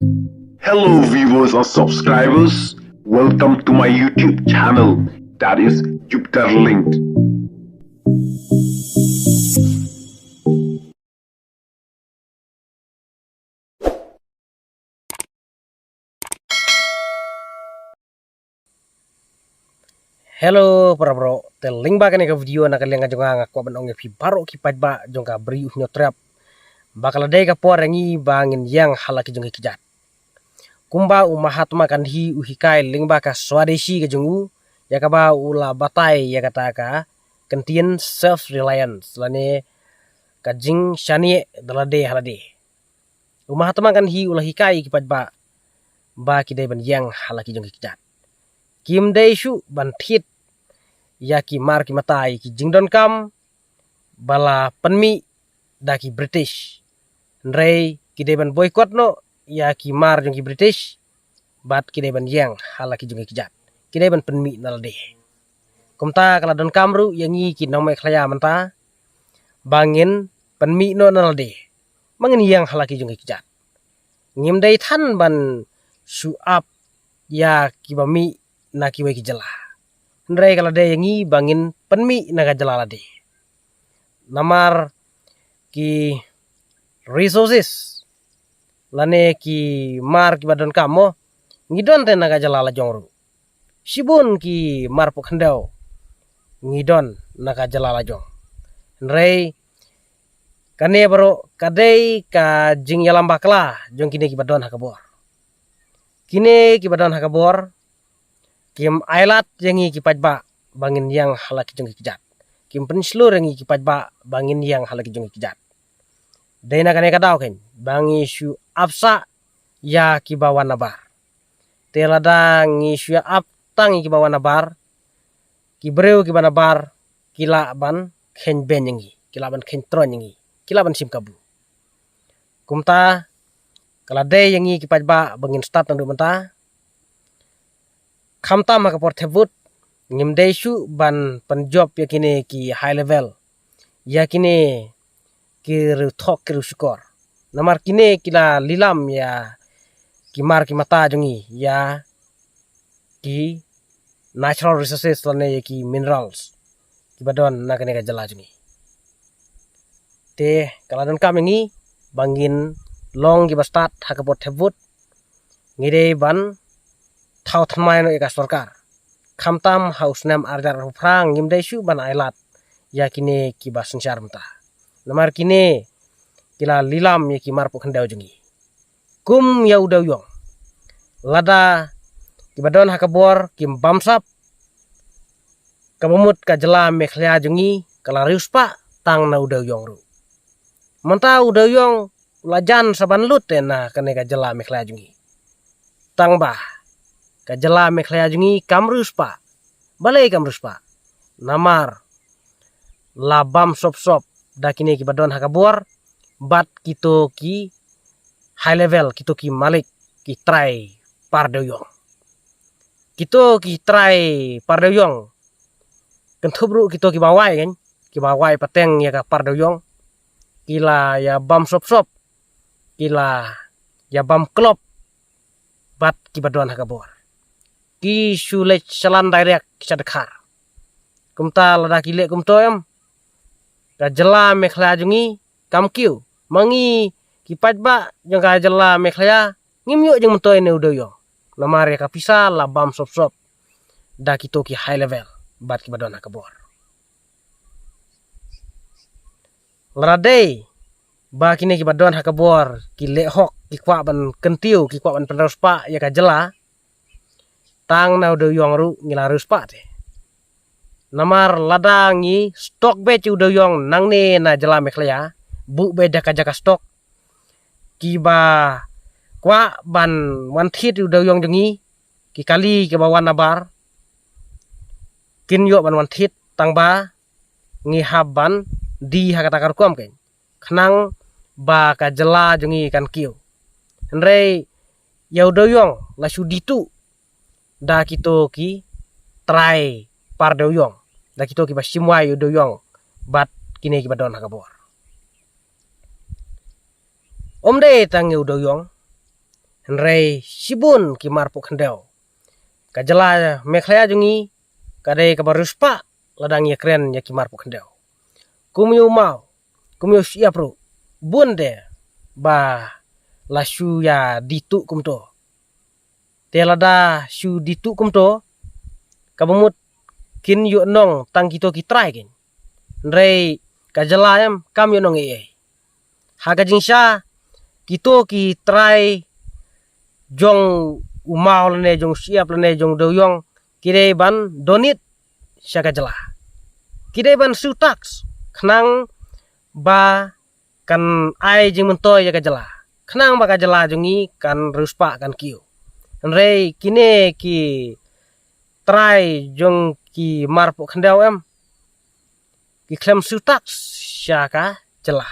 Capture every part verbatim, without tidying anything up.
Hello, viewers and subscribers. Welcome to my YouTube channel, that is Jupiter Linked. Hello para bro, te lyngba kane ka video na ka liang ka jong nga, nga kwah ban ong ïa phi baroh ki paidbah jong ka Bri U Hynñiewtrep ba ka la dei ka por ïa ngi ba ngin ïeng ha la ki jong ki kjat. Kumba u Mahatma Gandhi u hikai lyngba ka Swadeshi ka jong u, ïa kaba u la batai ïa kata ka kyntien self reliance lane ka jingshaniah da lade ha lade. U Mahatma Gandhi u la hikai ïa ki paidbah ba ki dei ban ïeng ha la ki jong ki kjat. Kim dei shuh ban thied ïa ki mar ki mata ïa ki jingdonkam ba la pynmih da ki British. Hynrei ki dei ban boycott noh ïa ki mar jong ki British bad ki dei ban ïeng ha la ki jong ki kjat. Ki dei ban pynmih na lade. Kumta ka la donkam ruh ïa ngi ki nong Meghalaya mynta ba ngin pynmih noh na lade, ba ngin ïeng ha la ki jong ki kjat. Ngim dei than ban shu ap ïa kiba mih na kiwei ki jylla. Hynrei ka la dei ïa ngi ba ngin pynmih na ka jylla lade. Namar ki resources lane ki mar kiba donkam mo, ngi don te na ka jylla la jong ruh. Shibun ki mar pukhndew ngi don na ka jylla la jong. Hynrei kane baroh ka dei ka jingïalam bakla jong kine kiba don ha ka bor. Kine kiba don ha ka bor kim ailad ïa ngi ki paidbah ba ngin ïeng ha la ki jong ki kjat. Kim pynshlur ïa ngi ki paidbah ba ngin ïeng ha la ki jong ki kjat. Dei na kane ka daw keiñ ba ngi shu ap sah ïa kiba wan nabar. Te lada ngi shu ïa ap tang ïa kiba wan nabar, ki briew kiba nabar ki lah ban kheiñ beiñ ïa ngi, ki lah ban kheiñ troiñ ïa ngi, ki lah ban shim kabu. Kumta ka la dei ïa ngi ki paidbah ba ngin start naduh mynta. Khamtam ha ka por thep vote ngim dei shuh ban pynjop ïa kine ki high level, ïa kine ki riewthok ki riewshukor. Namar kine ki la lilam ïa ki mar ki mata jong ngi, ïa ki natural resources lane ïa ki minerals kiba don na kane ka jylla jong ngi. Te ka la donkam ïa ngi ba ngin long kiba start ha ka por thep vote. Ngi dei ban thaw thymmai noh ïa ka sorkar. Khamtam ha u snem ar hajar arphew phra ngim dei shuh ban ailad ïa kine kiba synshar mynta. Namar kine ki la lilam ïa ki mar pukhndew jong ngi. Kum ïa u dewïong, lada kiba don ha ka bor kim bamsap, kaba mut ka jylla Meghalaya jong ngi ka la riewspah tang na u dewïong ruh. Mynta u dewïong u la jan sa ban lut te na kane ka jylla Meghalaya jong ngi. Tang ba ka jylla Meghalaya jong ngi kam riewspah. Balei kam riewspah? Namar la bam sop sop da kine kiba don ha ka bor bad kito ki high level, kito ki malik, ki trai par dewïong. Kito ki trai par dewïong, kynthup ruh kito kiba wai kan, kiba wai pateng ïa ka par dewïong, ki la ïa bam sop sop, ki la ïa bam klop bad kiba don ha ka bor. Ki shu leit shalan direct sha Dkhar. Kumta lada ki leh kumto em, ka jylla Meghalaya jong ngi kam kiew. Ma ngi ki paidbah jong ka jylla Meghalaya ngim ïoh jingmyntoi ne u dewïong. Namar ïa ka pisa la bam sop sop da kito ki high level bad kiba don ha ka bor. Lada dei ba kine kiba don ha ka bor ki leh hok, ki kwah ban kyntiew, ki kwah ban pynriewspah ïa ka jylla, tang na u dewïong ruh ngi la riewspah te. Namar lada ngi stock beit u dewïong nangne na jylla Meghalaya, buh beit da ka jaka stock, kiba kwah ban wan thied u dewïong jong ngi, ki kali kiba wan nabar, kin ïoh ban wan thied tang ba ngi hap ban die ha kata ka rukom keiñ, khnang ba ka jylla jong ngi kan kiew. Hynrei ïa u dewïong la shu die tuh da kito ki trai par dewïong, da kito kiba shim wai u dewïong bad kine kiba don ha ka bor. Ym dei tang ïa u dewïong, Hynrei shibun ki marpoh khyndew. Ka jylla Meghalaya jong ngi ka dei kaba riewspah lada ngi ïakren ïa ki marpoh khyndew. Kum ïa u maw, kum ïa u shyiap ruh, bun de ba la shu ïa die tuh kumto. Te lada shu die tuh kumto, kaba mut kin ïoh nong tang kito ki trai kein. Hynrei ka jylla em kam ïoh nong ei ei. Ha ka jingshisha, kito ki trai jong u maw lane jong u shyiap lane jong u dewiong, ki dei ban donate sha ka jylla. Ki dei ban siew tax khnang ba kan ai jingmyntoi ïa ka jylla, khnang ba ka jylla jong ngi kan riewspah, kan kiew. Hynrei kine ki trai jong ki marpoh khyndew em, ki khlem siew tax sha ka jylla.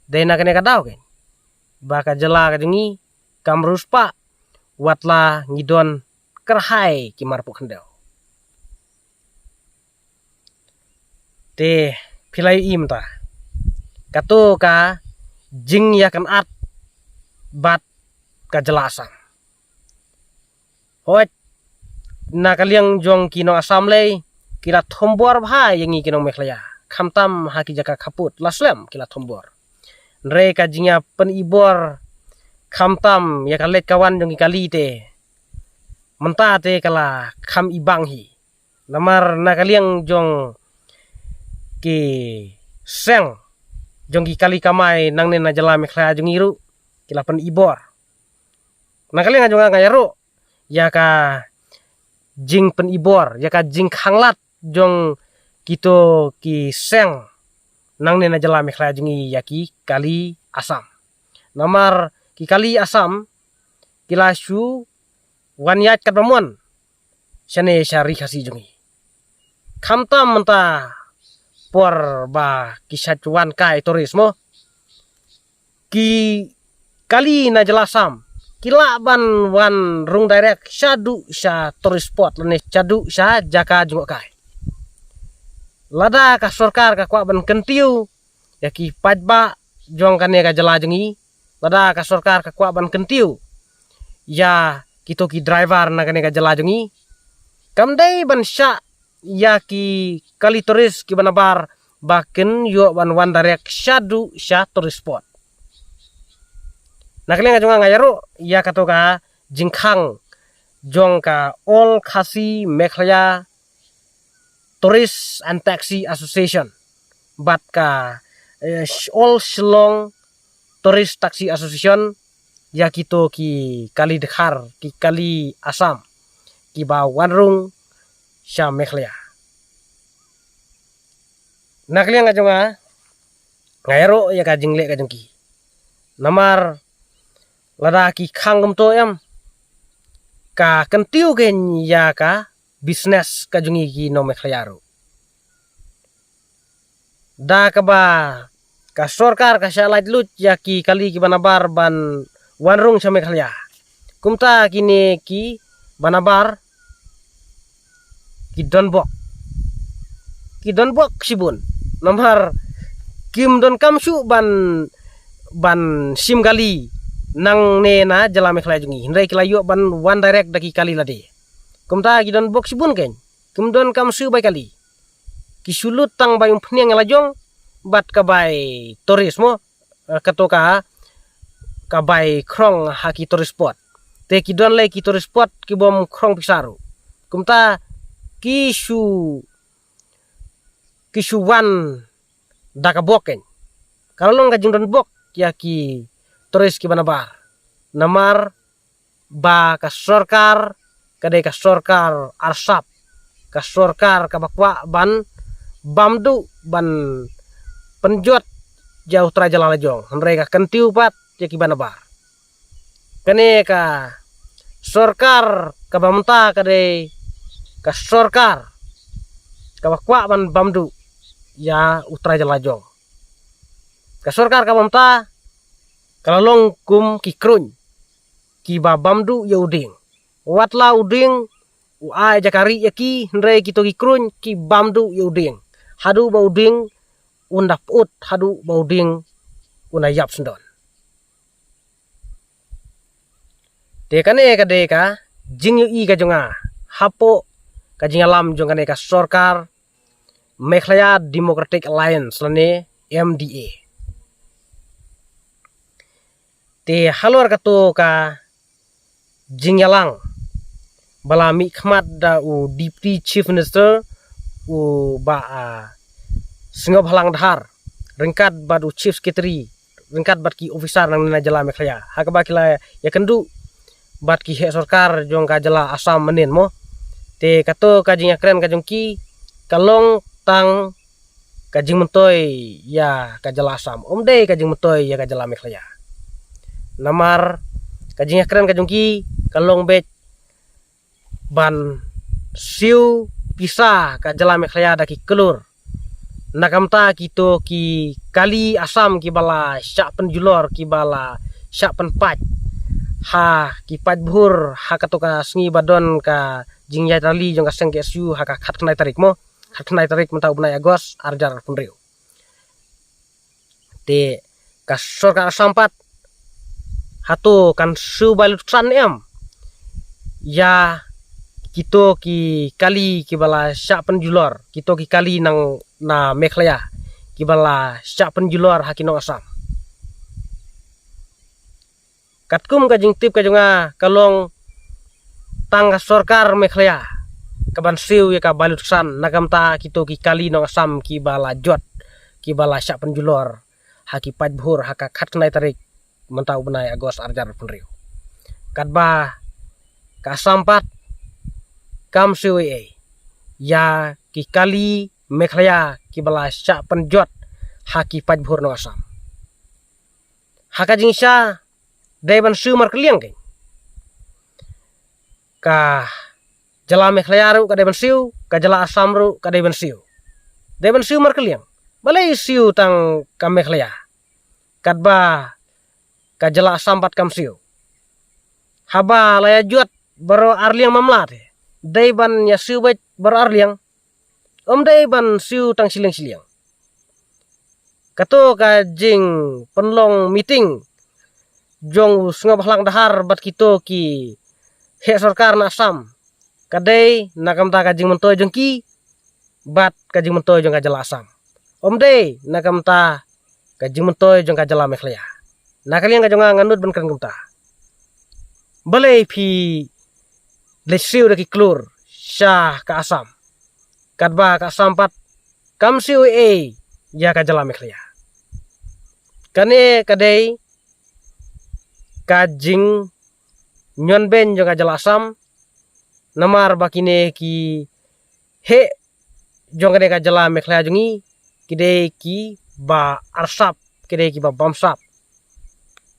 Dei na kane ka daw kein ba ka jylla ka jong ngi kam riewspah, wat la ngi don kyrhai ki marpoh khyndew. Te phi la ïohi mynta, kato ka jingïakynad bad ka jylla Assam. Hooid, na ka liang jong ki nong Assam lei, ki la thombor bha ïa ngi ki nong Meghalaya, khamtam ha ki jaka khappud la slem ki la thombor. Hynrei ka jingïapynibor khamtam ïa ka leit ka wan jong ki kali te, mynta te ka la kham ibang hi. Namar na ka liang jong ki seng jong ki kali kamai nangne na jylla Meghalaya jong ngi ruh ki la pynibor. Na ka liang jong nga, nga ïaroh ïa ka jingpynibor, ïa ka jingkhanglad jong kito ki seng nangne na jylla Meghalaya jong ngi ïa ki kali Assam. Namar ki kali Assam ki la shu wan ïaid katba mon shane sha ri Khasi jong ngi. Khamtam mynta por ba ki shait wan kai tourist mo, ki kali na jylla Assam ki lah ban wan rung direct shaduh sha tourist spot lane shaduh sha jaka jngohkai. Lada ka sorkar ka kwah ban kyntiew ïa ki paidbah jong kane ka jylla jong ngi, lada ka sorkar ka kwah ban kyntiew ïa kito ki driver na kane ka jylla jong ngi, kam dei ban shah ïa ki kali tourist kiba nabar ba kin ïoh ban wan direct shaduh sha tourist spot. Na ka liang jong nga, nga ïaroh ïa kato ka jingkhang jong ka All Khasi Meghalaya Tourist and Taxi Association bad ka, eh, All Shillong Tourist Taxi Association ïa kito ki kali dkhar, ki kali Assam kiba wan rung sha Meghalaya. Na ka liang jong nga, nga ïaroh ïa ka jingleh ka jong ki. Namar lada ki khang kumto em, ka kyntiew kein ïa ka business ka jong ngi ki nong Meghalaya ruh. Da kaba ka sorkar ka shah laitluid ïa ki kali kiba nabar ban wan rung sha Meghalaya, kumta kine kiba nabar ki don bok. Ki don bok shibun. Namar kim donkam shuh ban, ban shim kali nangne na jylla Meghalaya jong ngi, hynrei ki la ïoh ban wan direct da ki kali lade. Kumta ki don bok shibun kein. Kim donkam shuh bai kali. Ki shu lut tang bai umphniang ïa la jong bad ka bai tourist mo, eh, kato ka, ka bai khrong ha ki tourist spot. Te ki don lei ki tourist spot kibym khrong pisa ruh. Kumta ki shu, ki shu wan da ka bok kein. Ka la long ka jingdon bok ïa ki tourist kiba nabar. Namar ba ka sorkar ka dei ka sorkar arsap, ka sorkar kaba kwah ban bam duh, ban pynjot ïa u trai jylla la jong, hynrei ka kyntiew pat ïa kiba nabar. Kane ka sorkar kaba mynta ka dei ka sorkar kaba kwah ban bam duh ïa u trai jylla la jong. Ka sorkar kaba mynta ka la long kum ki kruiñ kiba bam duh ïa u dieng. Wat la u dieng u ai jaka rieh ïa ki, hynrei kito ki kruiñ ki bam duh ïa u dieng haduh ba u dieng un da pyut, haduh ba u dieng un da ïap syndon. Te kane ka dei ka jingïohi ka jong nga hapoh ka jingïalam jong kane ka sorkar Meghalaya Democratic Alliance lane M D A. Te halor kato ka jingïalang ba la mihkhmat da u Deputy Chief Minister, u Bah, ah, Sniawbhalang Dhar, ryngkat bad u Chief Secretary, ryngkat bad ki officer na ka jylla Meghalaya, ha kaba ki la ïakynduh bad ki heh sorkar jong ka jylla Assam mynhynnin mo. Te kato ka jingïakren ka jong ki ka long tang ka jingmyntoi ïa ka jylla Assam, ym dei ka jingmyntoi ïa ka jylla Meghalaya. Namar ka jingïakren ka jong ki ka long beit ban siew pisa ka jylla Meghalaya da ki klur. Na ka bynta kito ki kali Assam kiba la shah pynjulor, kiba la shah pynpait ha ki paidbah ha kato ka sngi ba don ka jingïaid rally jong ka seng K S U ha ka khatkhyndai tarik mo, khatkhyndai tarik mynta u bnai August arhajar arphew hynriew. Te ka sorkar Assam pat, hato kan siew bai lutksan em ïa kito ki kali kiba la shah pynjulor, kito ki kali nang na Meghalaya kiba la shah pynjulor ha ki nong Assam? Katkum ka jingtip ka jong nga ka long tang ka sorkar Meghalaya kaban siew ïa ka bai lutksan na ka bynta kito ki kali nong Assam kiba la jot, kiba la shah pynjulor ha ki paidbah ha ka khatkhyndai tarik mynta u bnai August arhajar arphew hynriew. Katba ka Assam pat kam siew ei ei ïa ki kali Meghalaya kiba la shah pynjot ha ki paidbah nong Assam. Ha ka jingshisha dei ban siew markylliang kein. Ka jylla Meghalaya ruh ka dei ban siew, ka jylla Assam ruh ka dei ban siew. Dei ban siew markylliang. Balei siew tang ka Meghalaya katba ka jylla Assam pat kam siew? Haba la ïa jot baroh arliang mamla te, dei ban ïa siew beit baroh arliang. Ym dei ban siew tang shiliang shiliang. Kato ka jingpynlong meeting jong u Sniawbhalang Dhar bad kito ki heh sorkar na Assam ka dei na ka bynta ka jingmyntoi jong ki bad ka jingmyntoi jong ka jylla Assam. Ym dei na ka bynta ka jingmyntoi jong ka jylla Meghalaya. Na ka liang ka jong nga nga nud ban kren kumta. Balei phi leit siew da ki klur sha ka Assam katba ka Assam pat kam siew ei ei ïa ka jylla Meghalaya? Kane ka dei ka jingñion beiñ jong ka jylla Assam, namar ba kine ki heh jong kane ka jylla Meghalaya jong ngi ki dei kiba arsap, ki dei kiba bamsap.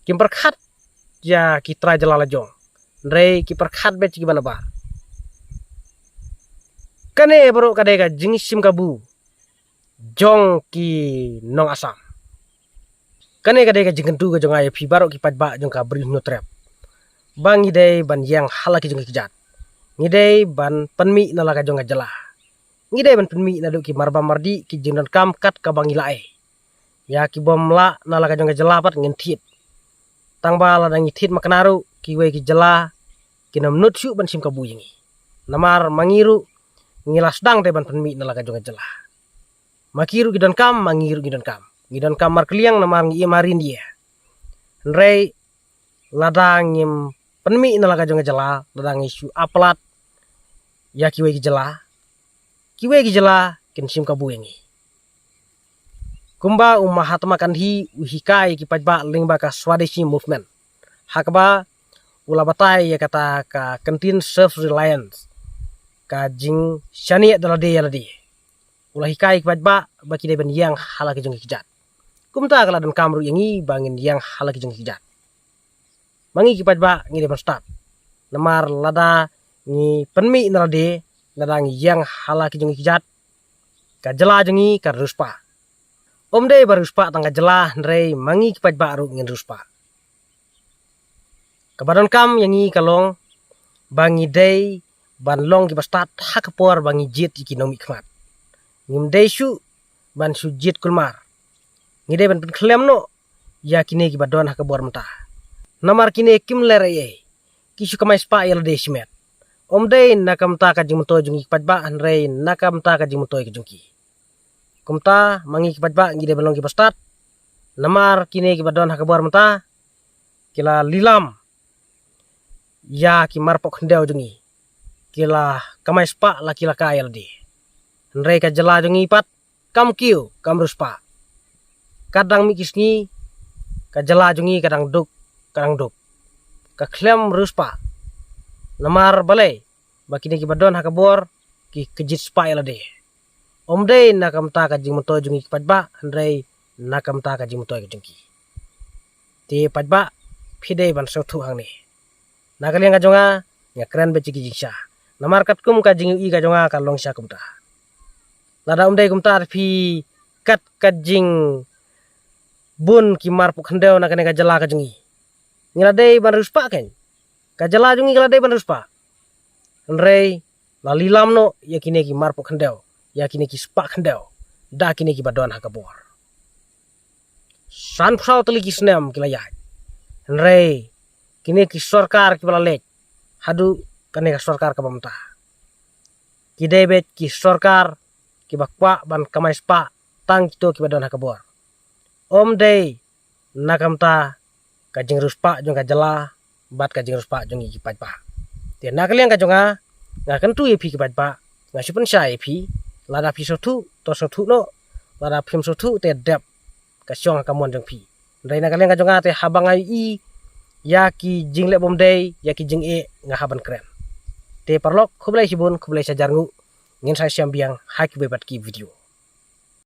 Kim pyrkhat ïa ki trai jylla la jong, hynrei ki pyrkhat beit ïa kiba nabar. Kane baroh ka dei ka jingshim kabu jong ki nong Assam. Kane ka dei ka jingkyntu ka jong nga ïa phi baroh ki paidbah jong ka Bri Hynñiewtrep, ba ngi dei ban ïeng ha la ki jong ki kjat. Ngi dei ban pynmih na la ka jong ka jylla. Ngi dei ban pynmih naduh ki marbam mardih, ki jingdonkam kat kaba ngi la ai. Ïa ki bym lah na la ka jong ka jylla pat ngin thied. Tang ba lada ngi thied makna ruh, kiwei ki jylla kin ym nud shuh ban shim kabu ïa ngi. Namar ma ngi ruh ngi la sdang te ban pynmih na la ka jong ka jylla. Ma ki ruh ki donkam, ma ngi ruh ngi donkam. Ngi donkam markylliang namar ngi im ha ri India. Hynrei lada ngim pynmih na la ka jong ka jylla, lada ngi shu ap palat ïa kiwei ki jylla, kiwei ki jylla kin shim kabu ïa ngi. Kumba u Mahatma Gandhi u hikai ïa ki paidbah lyngba ka Swadeshi Movement, ha kaba u la batai ïa kata ka kyntien self reliance, ka jingshaniah da lade ïa lade. U la hikai ïa ki paidbah ba ki dei ban ïeng ha la ki jong ki kjat. Kumta ka la donkam ruh ïa ngi ba ngin ïeng ha la ki jong ki kjat. Ma ngi ki paidbah ngi dei ban stad. Namar lada ngi pynmih na lade, lada ngi ïeng ha la ki jong ki kjat, ka jylla jong ngi ka riewspah. Ym dei ba riewspah tang ka jylla, hynrei ma ngi ki paidbah ruh ngin riewspah. Kaba donkam ïa ngi ka long ba ngi dei ban long kiba stad ha ka por ba ngi jied ïa ki nongmihkhmat. Ngim dei shuh ban shu jied kulmar. Ngi dei ban pynkhlem noh ïa kine kiba don ha ka bor mynta. Namar kine kim ler ei ei. ki shu kamai spah ïa lade shimet. Ym dei na ka bynta ka jingmyntoi jong ngi ki paidbah, hynrei na ka bynta ka jingmyntoi ka jong ki. Kumta ma ngi ki paidbah ngi dei ban long ki bastad. Namar kine kiba don ha ka bor mynta ki la lilam ïa ki marpoh khyndew jong ngi. Ki la kamai spah la ki la kai ïa lade. Hynrei ka jylla jong ngi pat kam kiew, kam riewspah. Ka dang mih ki sngi, ka jylla jong ngi ka dang duk, ka dang duk. Ka khlem riewspah. Namar balei ba kine kiba don ha ka bor ki kjit spah ïa lade. Ym dei na ka bynta ka jingmyntoi jong ngi ki paidbah, hynrei na ka bynta ka jingmyntoi ka jong ki. Te paidbah, phi dei ban sngewthuh hangne. Na ka liang ka jong nga, nga kren beit ki jingshisha. Namar katkum ka jingïohi ka jong nga ka long shisha kumta. Lada ym dei kumta te phi kat ka jingbun ki marpoh khyndew na kane ka jylla ka jong ngi. Ngi la dei ban riewspah kein. Ka jylla jong ngi ka la dei ban riewspah. Hynrei la lilam noh ïa kine ki marpoh khyndew, ïa kine ki spah khyndew da kine kiba don ha ka bor. Sanphew saw tylli ki snem ki la ïaid. Hynrei kine ki sorkar kiba la leit haduh kane ka sorkar kaba mynta, ki dei beit ki sorkar kiba kwah ban kamai spah tang kito kiba don ha ka bor. Ym dei na ka bynta ka jingriewspah jong ka jylla bad ka jingriewspah jong ngi ki paidbah. Te na ka liang ka jong nga, nga kyntu ïa phi ki paidbah, nga shu pynshai ïa phi, lada phi sngewthuh to sngewthuh noh, lada phim sngewthuh te dep ka shong ha ka mon jong phi. Hynrei na ka liang ka jong nga te haba nga ïohi ïa ki jingleh bym dei, ïa ki jingeh, nga hap ban kren. Te paralok, khublei shibun, khublei shihajar nguh. Ngin sa ïashem biang ha kiwei pat ki video.